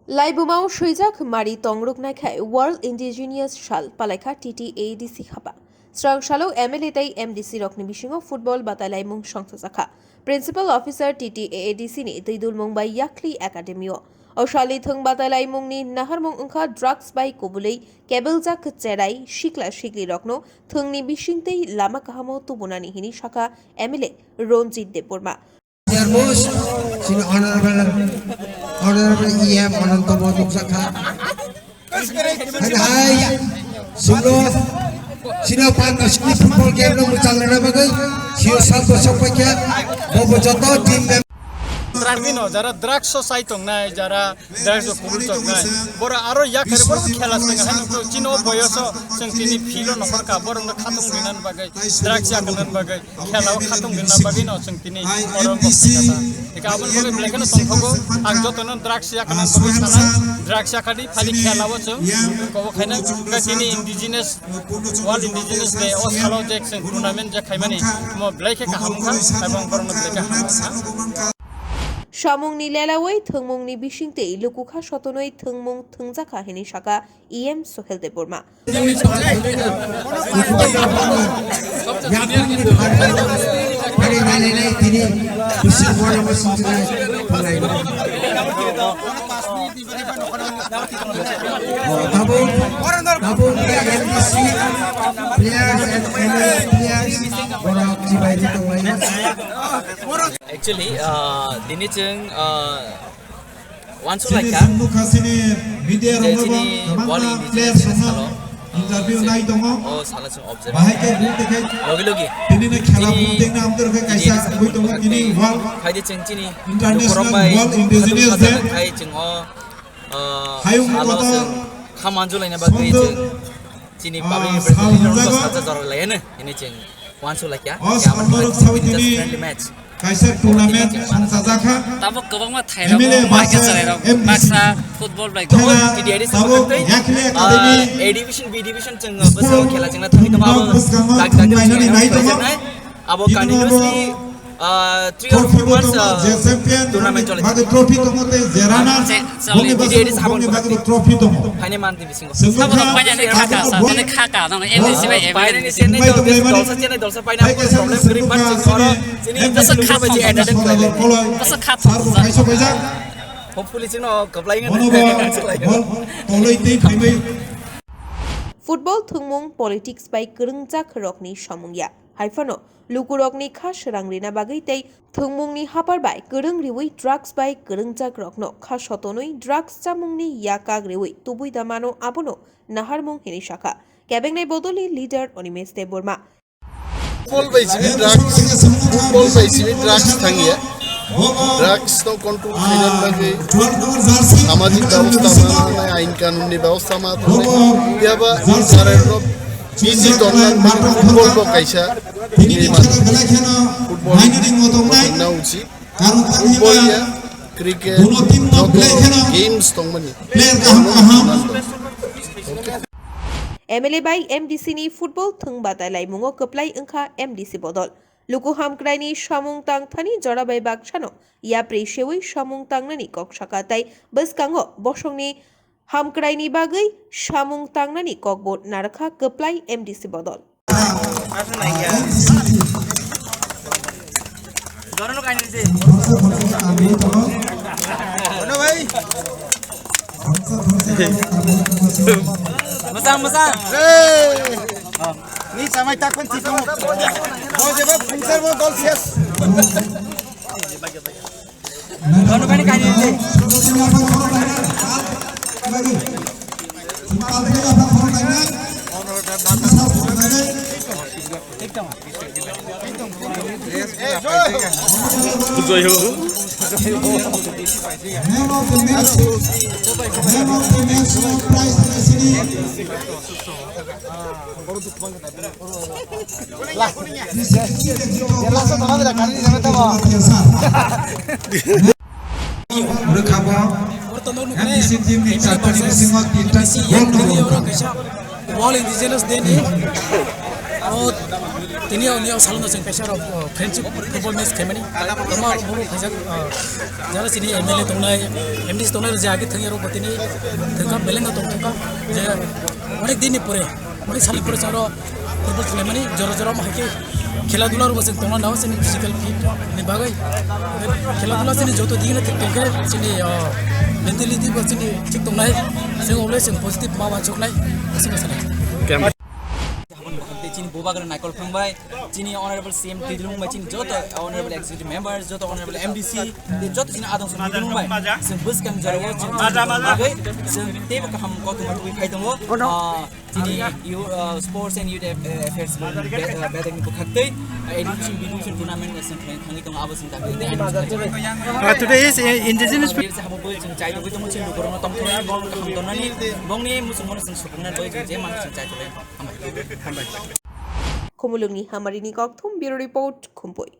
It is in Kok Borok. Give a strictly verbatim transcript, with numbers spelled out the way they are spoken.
Laibumao swijak mari tongruknai khai World Indigenous Sal palaikha T T A D C haba. Srang salo M L A tei M D C rokni bisingo football batailaimung songchajakha. Principal Officer T T A A D C ni twidulmung bai Yakli Academy o. O salni thwng batailaimungni naharmung wngkha drugs bai kubulwi kebeljak cherai sikla sikli rokno thwngni bisingtwi lama kahamo tubunani hini sakha M L A Ranjit Debbarma. Chairman, sini Honorable, Honorable E M Ananta Boduk Sakha. Hai, hai, sino, sino pan sini football game no muchal na bagwi, sio sal bosok paikha, bobo joto team member. Tragino, jara drugs o sai tongnai, jara drugs o kubul tongnai. Boro aro yakari boro khela seng hai nukto, chino boyoso, seng tini philo nohorka, boro no khatung rinan bagwi, drugs yakan bagwi. Khela o khatung rinna bagwi no chwng tini oro kok khaijak kha. Eka aboni bagwi belai kheno tongthogo, ang jotono drugs yakna bagwi sanai, drugs yakadi phali khela o chwng kobo khaina, tini indigenous, World Indigenous Day o salo je chwng tournament je khaimani, mo belai khe kaham wngkha, ebong borokno belai khe hamjakha. Samungni lelawi thwngmungni bisingtwi lukukha sotonwi thwngmung thwngjakha hini sakha E M Sohel Debbarma. Tabuk, tabuk M D C players and M L A players borok chibai di tonglaio. Actually, uh, tini chwng, uh, Wansuk lai kha je chini World Indigenous Day salo, uh, interview nai tongo. O salo chwng observe bahai khe bung tei khai logi logi tini ne khela chini bung tei na amdor khe kaisa Indigenous bui tongo tini World phaidi chwng chini International lukurok bai World Indigenous Day khai chwng o, uh, hayung salo kotor chwng kha manjulaina bagwi chwng chini public representative rok sacha jorok lai hwnwi hwnwi chwng wansuk lai kha. O salo norok sawi tini just friendly match. Kaisa tournament songchajakha. Tabuk kwbangma thairok M L A o maikhe versus chwrairok M D C baksa football bai khela, T D R S tabuk tei, Yakli ah, Academy A division, B division chwng bwskango sports khela chwngno thangwi tongo, abo bwskango dak dak thumlainani nai tongo. Abo continuously, ah, three or four months, ah, tournament chole. Trophy tongo tei je runner, boni bagwi trophy tongo. Haini manti bisingo. Sabo rok paina ni khaka, sa, ni khaka, no, M D C bai M L A ni. Chennai dol, dolsa, Chennai dolsa paina problem kwrwi, but chini oro, chini jasa kha bai je entertain khlai lai. Jasa kha. Hopefully chino kwplai wngwi. Football thwngmung politics bai kwrwngjak rokni samung ya. Hai phano lukurokni kha srang rina bagwi tei thwngmungni hapar bai kwrwng riwi drugs bai kwrwngjak rokno kha sotonwi drugs chamungni yakak riwi tubui da mano abono naharmung hini sakha kebengnai bodolni leader Animesh Debbarma. Football bai simi drugs, football bai simi drugs thangya. Drugs no control khaina bagwi samajik byabostha ma, ain kanun ni byabostha ma, yaba sarai rok Bisi tongnang football bo kaisa. Tini ni khela belai kheno football nainani motom nai. Football ya, cricket, joto games tongmani. Player kaham kaham. M L A bai M D C ni football thwng batai laimungo kwplai wngkha M D C bodol. Luku hamkraini samung tangthani jora bai baksano yapri sewi samung tangnani kok saka tai bwskango bosongni Hamkraini bagwi samung tangnani kokbo narwkha kwplai M D C bodol. Mwchang, mwchang. Ni chamai tak pen si tong. Bo jeba phungser bo gol sias. Man of the match, man of the match, prize, Rwkha bo M D C team ni chartani bisingo tinta gol no rwkha. World Indigenous Day ni O, tini o, ni o salono chwng kaisa rok, o, friendship football match khaimani. Tamo aro boro khaijak, o, jara chini M L A tongnai, M D C tongnai rok je age thangya rok bo tini thangka beleng no tong thangka je onek din ni pore, onek sal ni pore chwng aro football khlaimani jora jora ma hai khe khela dula rok bo chwng tongna nao chini physical fit ni bagwi. Khela dula chini joto digi no thik tong khe chini, o, mentality bo chini thik tongnai, chwng always chwng positive ma wansuknai, aswk ma sanai. Habon bakhak tei chini bubagra naikol phang bai, chini honorable C M Trilung bai, chini joto honorable executive members, joto honorable M D C, tei joto chini adong song Trilung bai. Chwng bwskang jorao chwng bagwi, chwng teibo kaham kothoma tubui phai tongo. Ah, chini youth, ah, sports and youth aff-, eh, affairs be-, eh, bedekni bwkhak tei, ah, education, education tournament wngwi thangwi tongo, abo chwng dakhildi. Ah, today is, eh, Indigenous Pe- Chwng chai tugwi tongo, chini lukurokno tongthoknani, bongni kaham tonnani, bongni muchungmano chwng supungnani bagwi chwng je mano chwng chai tongwi. Khumulwngni Hamarini Kokthum, Bureau Report, Khumpui.